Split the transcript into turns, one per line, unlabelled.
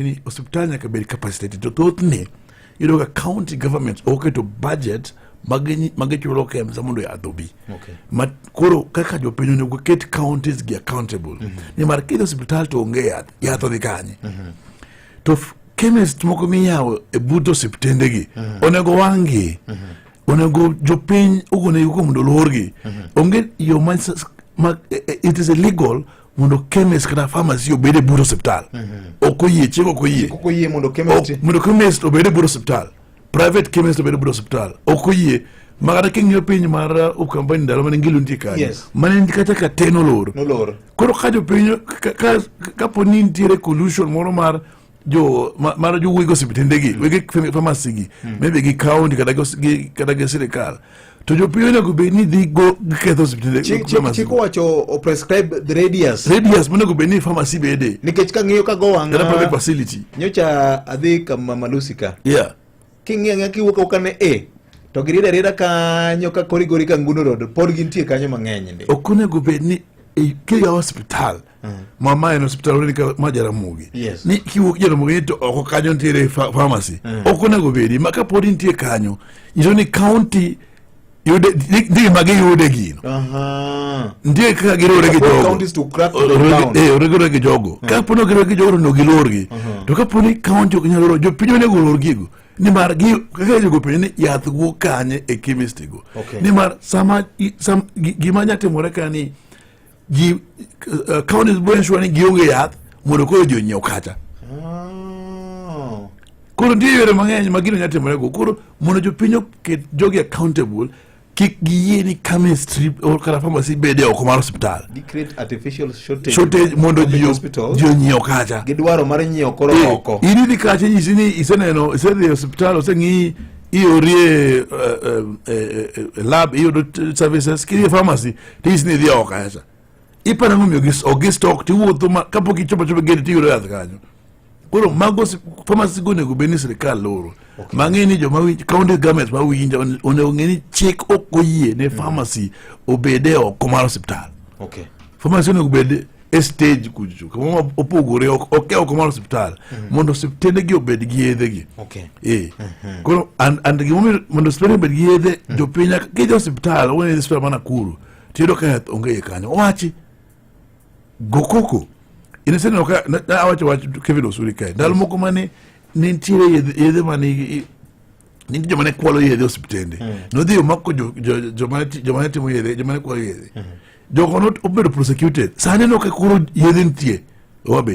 Ni osiptal nyaka bed capacitated, to thothne iyudo ka county government oketo budget magichulo KEMSA mondo yath obi. Ma koro kaka jopiny onego ket counties gi accountable, nimar kidhi osiptal to onge yath, yath odhi kanye? To chemist moko miyawo e but osiptendegi onego wang'gi, onego jopiny ogonegi koko mondo olorgi. Onge yo ma it is illegal mondo chemist kata pharmacy obed e but osiptal. Ok oyie, chik ok oyie.
Koko oyie mondo chemist
Mondo chemist obed e but osiptal, private chemist obed e but osiptal, ok oyie. Ma kata king'iyo piny mar Ukambani ndalo mane Ngilu nitie kanyo, mane kata ka te nolor.
Nolor.
Koro ka jopiny kapo ni nitiere collusion moro mar jo mar jowuoyi osiptendegi, wege pharmacy gi, maybe gi county kata gi sirikal, to jopiny onego bed ni dhi go giketho osiptende.
Chik chik owacho o prescribe the radius.
Radius monego bed ni pharmacy bede.
Nikech kang'iyo ka go wang'a
kata private facility.
Nyocha adhi kama Malusi ka. King'iyo ang'iya kiwuok awuoka ne A to giriedo arieda kanyo ka korigori ka Nguno Road, pod gintie kanyo mang'eny ndi.
Ok onego bed ni kiyawo osiptal ma en osiptal ni ma Jaramogi ni kiwuok Jaramogi to oko kanyo nitiere pharmacy, ok onego bedi. Ma kapod nitie kanyo, nyiso ni county yude nitie ma giyude gino. Nitie kaka girore gi
Support
jogo.
counties to crack them down.
Origore gi jogo. Kapo ni girore gi jogo to onego gilorgi, to kapo ni county ok nyal loro, jopiny onego olor gigo, nimar gi kaka jogo penjo ni yath wuok kanye e chemist go. Nimar sama gima nya timore ka ni ji counties biro ensure ni gionge yath mondo koro ji onyiew kacha. Koro nitie yore mang'eny ma gino nya timore go. Koro mondo jopiny oket jogi accountable, kik giyie ni chemistry or kata pharmacy bede oko mar osiptal.
Gi create artificial shortage,
shortage mondo
of
ji
hospitals.
Ji onyiew kacha.
Gidwaro mar nyiewo koro oko.
In idhi kacha, inyisi ni iseneno, isedhi e osiptal, oseng'iyi, iorie lab, iyudo services. Kidhi e pharmacy tinyisi ni idhi oko kacha. Iparo ang'o omiyo ok gi stock? Tiwuotho ma kapok ichopo achopa gate tiyudo yath kanyo. Koro mago pharmacy go onego bed ni sirikal loro. Mang'e ni joma winj county government ma winjo onego ng'e ni chik ok oyie ne pharmacy obed e oko mar osiptal. Pharmacy onego bed e stage kucho kamoro opogore, ok e oko mar osiptal, mondo osiptende gi obed gi yedhe gi. Koro and gimomiyo mondo osiptende obed gi yedhe, jopiny kidhi osiptal, owene osiptal ma Nakuru, tiyudo ka yath onge iye kanyo, owachi go koko. In iseneno ka awacho wach Kevin Osuri kae ndalo moko mane ne nitiere yedhe mane nitie joma ne kwalo yedhe e osiptende. Nodhi omako joma ne timo yedhe, joma ne kwalo yedhe. Jogo not obedo prosecuted. Sani no ka koro yedhe nitie Homa Bay.